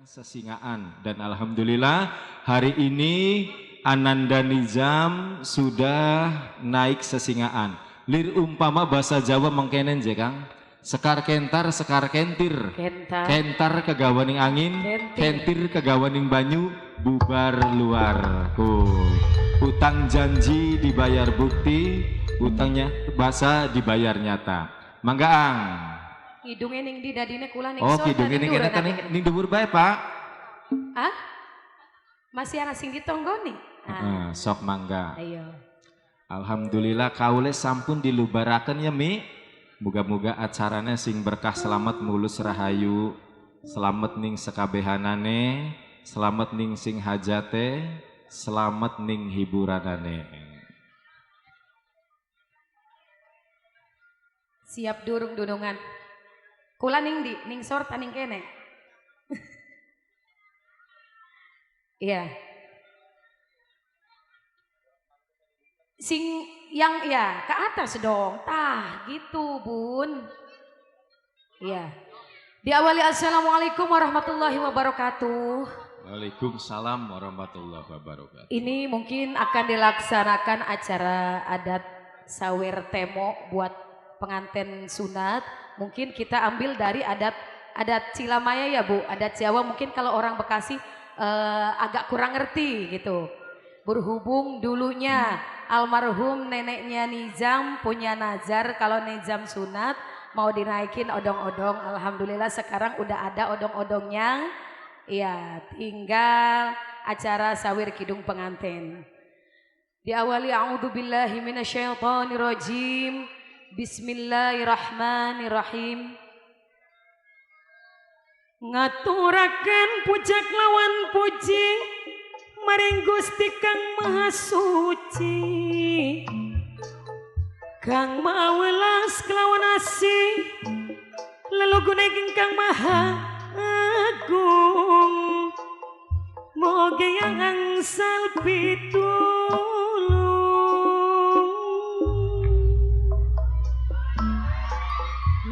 Sesingaan dan alhamdulillah hari ini Ananda Nizam sudah naik sesingaan. Lir umpama bahasa Jawa mengkenen je Kang. Sekar kentar, sekar kentir. Kentar. Kentar kegawaning angin, kentir, kentir kegawaning banyu, bubar luar. Ku. Utang janji dibayar bukti, utangnya bahasa dibayar nyata. Mangga Ang. Kidunge ning di dadine kula ning Oh, kidunge ning kene ning dhuwur bae, Pak. Ah? Masih ana sing ditonggoni? Ah. Sok mangga. Ayo. Alhamdulillah kaule sampun dilubaraken ya Mi. Muga-muga acaranya sing berkah, selamat mulus rahayu, selamat ning sekabehanane, selamat ning sing hajate, selamat ning hiburanane. Siap durung dunungan. Kula ning di, ning sor ta ning kene. Iya. Sing yang ya ke atas dong. Tah gitu, Bun. Iya. Diawali assalamualaikum warahmatullahi wabarakatuh. Waalaikumsalam warahmatullahi wabarakatuh. Ini mungkin akan dilaksanakan acara adat sawer temo buat pengantin sunat. Mungkin kita ambil dari adat adat Cilamaya ya Bu, adat Jawa mungkin kalau orang Bekasi agak kurang ngerti gitu. Berhubung dulunya almarhum neneknya Nizam punya nazar kalau Nizam sunat mau dinaikin odong-odong. Alhamdulillah sekarang udah ada odong-odongnya. Iya, tinggal acara sawir kidung pengantin. Diawali a'udzubillahi minasyaitonirrajim. Bismillahirrahmanirrahim. Ngaturaken puja lawan puji maring Gusti Kang Maha Suci, Kang Maha Welas kelawan asih, lelugune ingkang Maha Agung. Moge yang angsal pitulung.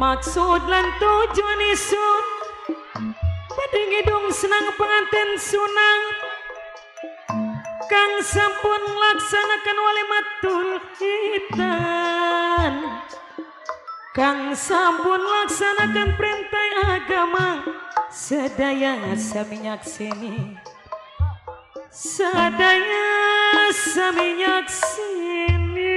Maksud lan tujuan isun badhe ngidung senang pengantin sunat kang sampun laksanakan walimatul khitan, kang sampun laksanakan perintah agama sedaya sami nyakseni, sedaya sami nyakseni.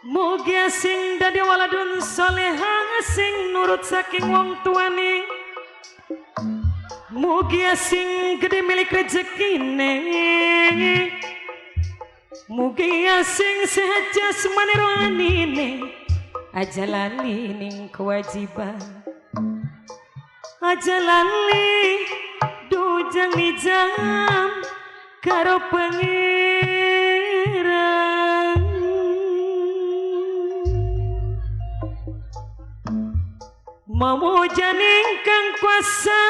Mugia sing dadi waladun soleha sing nurut saking wong tuane, mugia sing gede milik rezekine, mugia sing sehat jasmani rohanine, aja lali ning kewajiban, aja lali dujang nijam karo pangeran. Memuja kang kuasa,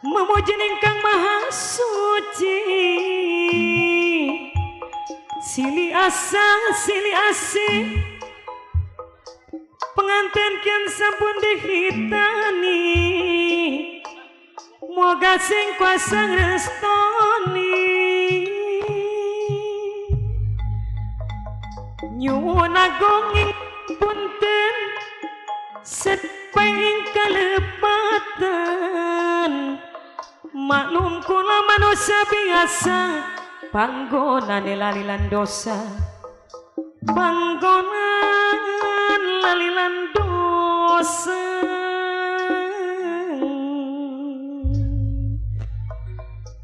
memuja kang maha suci, sili asa sili asih pengantin kian sampun dihitani, moga sing kuasa ngrestoni. Nyuwun agung ing punten sepeng kalepatan, maklum kula manusia biasa, panggonane lalilan dosa, panggonan lalilan dosa.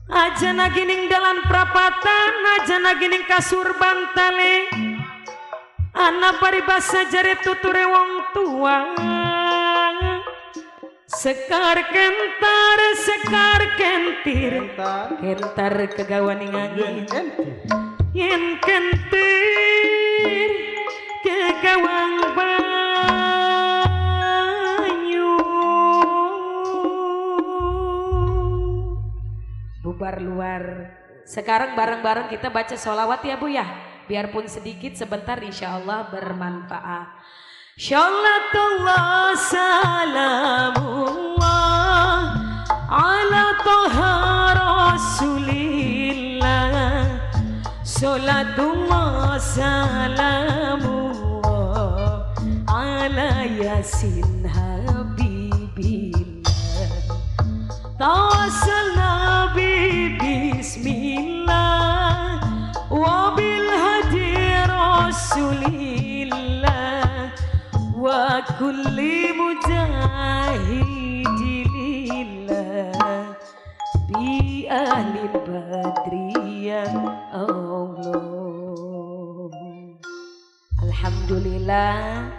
Aja nagining dalan prapatan, aja nagining kasur bantale, ana paribasa jare tuture wong tua. Sekar kentar, sekar kentir, kentar kegawaning angin, yen kentir kegawang banyu. Bubar luar. Sekarang bareng-bareng kita baca sholawat ya Bu ya. Biarpun sedikit sebentar insya Allah bermanfaat. Syalatullah salamullah ala toha rasulillah. Salatullah salamullah ala yasin habibillah. Tawassul nabi bismillah wa bil hadi rasulillah wa kulli mujahidi lillah bi ahli badri ya Allah. Alhamdulillah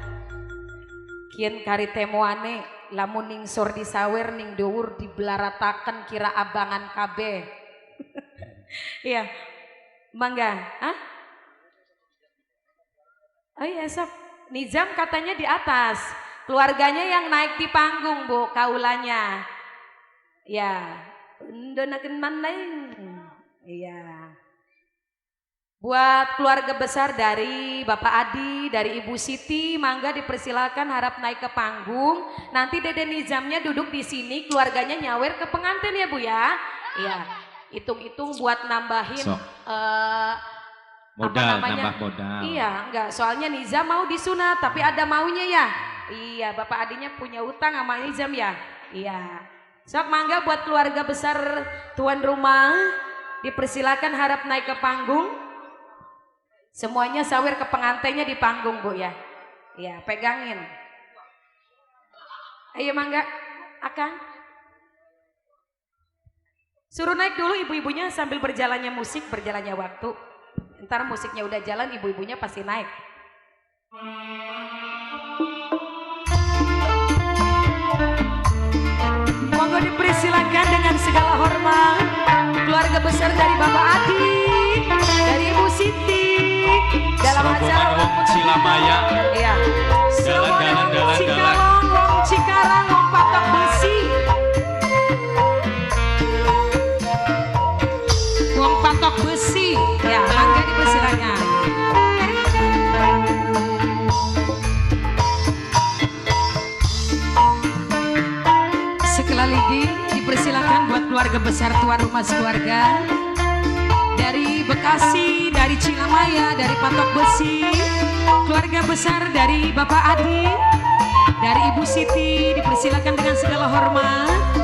kian kari temuane lamun ning sor disawer ning dhuwur dibelarataken kira abangan kabeh. Iya, mangga. Hah? Oh iya sok. Nizam katanya di atas. Keluarganya yang naik di panggung, Bu, kaulanya. Ya, ndonaken maneng. Iya. Buat keluarga besar dari Bapak Adi, dari Ibu Siti, mangga dipersilakan harap naik ke panggung. Nanti Dede Nizamnya duduk di sini, keluarganya nyawer ke pengantin ya Bu ya. Iya, hitung-hitung buat nambahin modal, nambah modal. Iya, enggak, soalnya Nizam mau disunat, tapi ada maunya ya. Iya, Bapak Adinya punya utang sama Nizam ya. Iya. Sok mangga buat keluarga besar tuan rumah, dipersilakan harap naik ke panggung. Semuanya sawer ke pengantinnya di panggung Bu ya. Iya, pegangin. Ayo mangga, Akang. Suruh naik dulu ibu-ibunya sambil berjalannya musik, berjalannya waktu. Ntar musiknya udah jalan, ibu-ibunya pasti naik. Monggo dipersilakan dengan segala hormat keluarga besar dari Bapak Adi, dari Ibu Siti, dalam acara Wong Cilamaya. Iya. Dalan dalan dalan. Wong Cikarang, wong Patok Besi. Wong Patok Besi. Ya, mangga dipersilakan. Sekali lagi dipersilakan buat keluarga besar tuan rumah sekeluarga dari Bekasi, dari Cilamaya, dari Patok Besi, keluarga besar dari Bapak Adi, dari Ibu Siti, dipersilakan dengan segala hormat.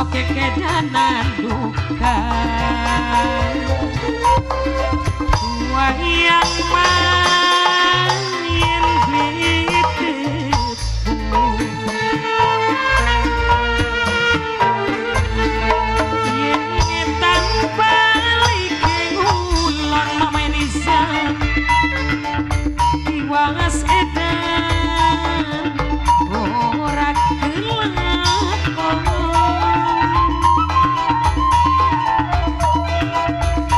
Rasno kekedanan duka wayang main ditepu yen ngetan balik ngulon Mama Nizam tiwas edan ora kelakon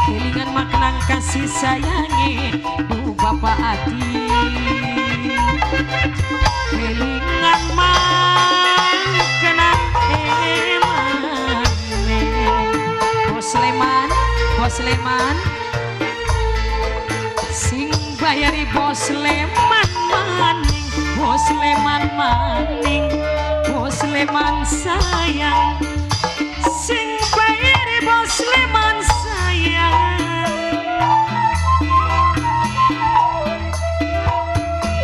kelingan maknang kasih sayange du Bapak Adi kelingan maknang emane Bos Leman, Bos Leman sing bayari Bos Leman maning, Bos Leman maning, Bos Leman sayang sing bayari Bos Leman sayang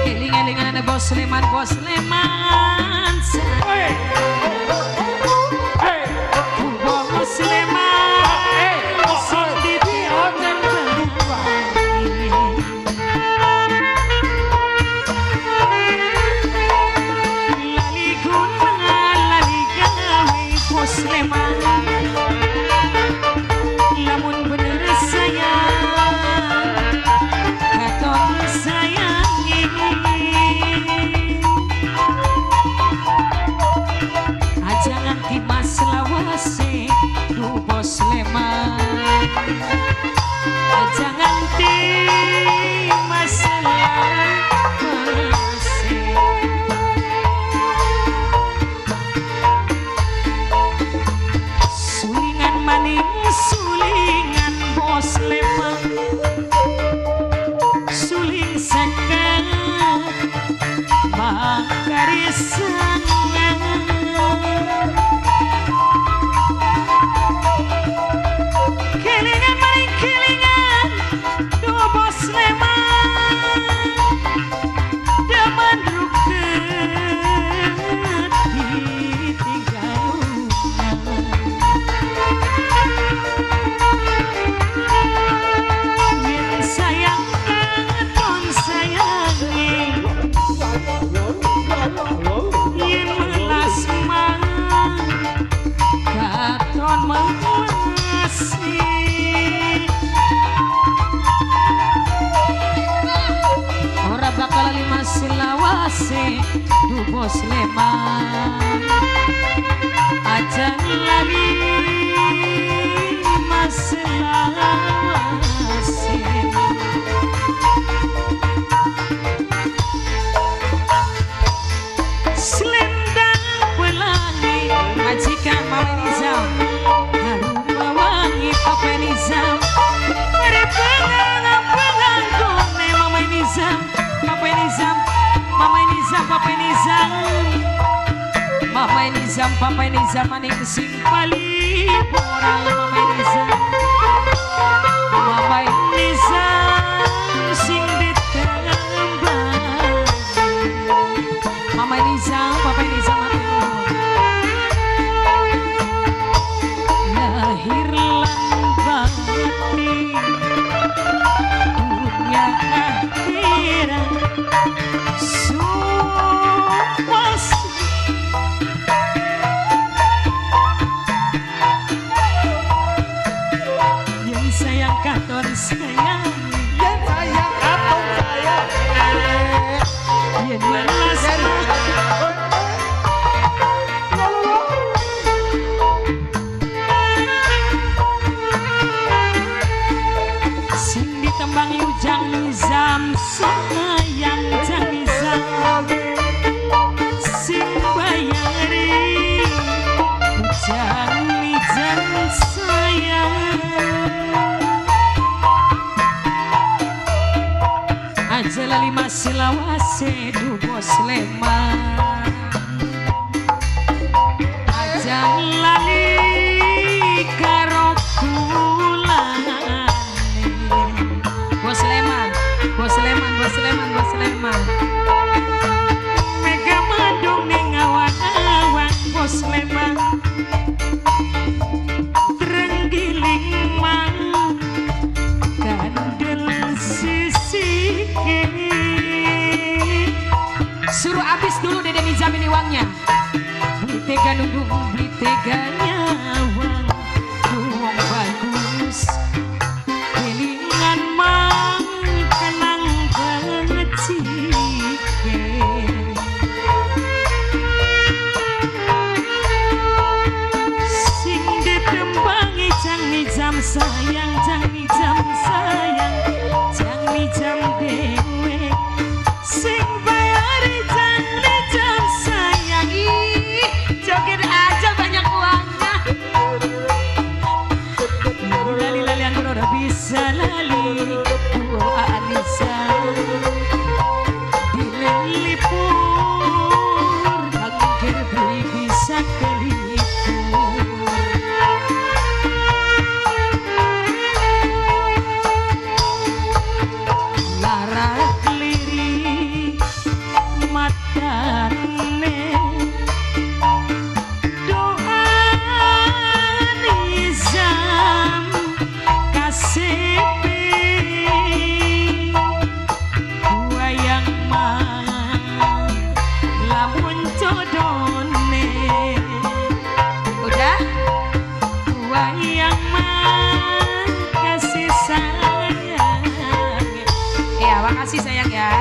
eling-elingan Bos Leman, Bos Leman sayang Bos Leman sing ditembang lali guna lali gawe Bos Leman lamun bener sayang katon sayangi aja nganti mas lawase du Bos Leman aja nganti mas lawase sulingan maning sulingan Bos Leman suling seket makarisangan kelingan maning kelingan du Bos Leman demen ruket ditinggal yen sayang katon sayangi yen melas mang katon melasi ora bakal lima selawase du Bos Leman aja lali mas selawase selendang pelangi majikan Mama Nizam harum wangi Papa Nizam mari pengang kone Mama Nizam, Papa Nizam, Mama Nizam, Papa Nizam, Mama Nizam, Papa Nizam maning sing paliboran Mama Nizam, Mama Nizam sing ditembang Mama Nizam, Papa Nizam matur nuwun. Lahir lan batin dunia akhirat suwas yen sayang katon sayang Yen sayang katon sayang yen welas sing ditembangi Ujang Nizam sayang Jang Nizam sing bayari Ujang Nizam sayang aja lali mas selawase du Bos Leman aja lali karo kulane Bos Leman, Bos Leman, Bos Leman, Bos Leman mega madung ning awan-awan Bos Leman. tega nundung beli tega nyawang wong bagus kelingan mang kenang banget cike sing ditembangi jang nijam sayang jang nijam sayang jang nijam dewe sing bayari jang nijam sayang. Ih, joget aja banyak uangnya. Lali lali aku ora bisa lali oh Anissa dilelipur angger beli bisa kelipur. Lara keliri matane doa nizam kasepi wayang ma lamun jodone udah wayang ma kasih sayang. Ya makasih sayang ya.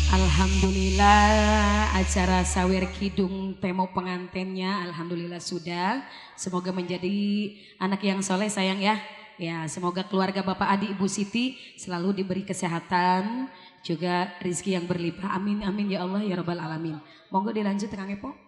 Alhamdulillah acara Sawer Kidung Temo pengantennya alhamdulillah sudah. Semoga menjadi anak yang soleh sayang ya. Ya semoga keluarga Bapak Adi Ibu Siti selalu diberi kesehatan, juga rezeki yang berlimpah. Amin amin ya Allah ya Rabbal alamin. Monggo dilanjut Kang Epo.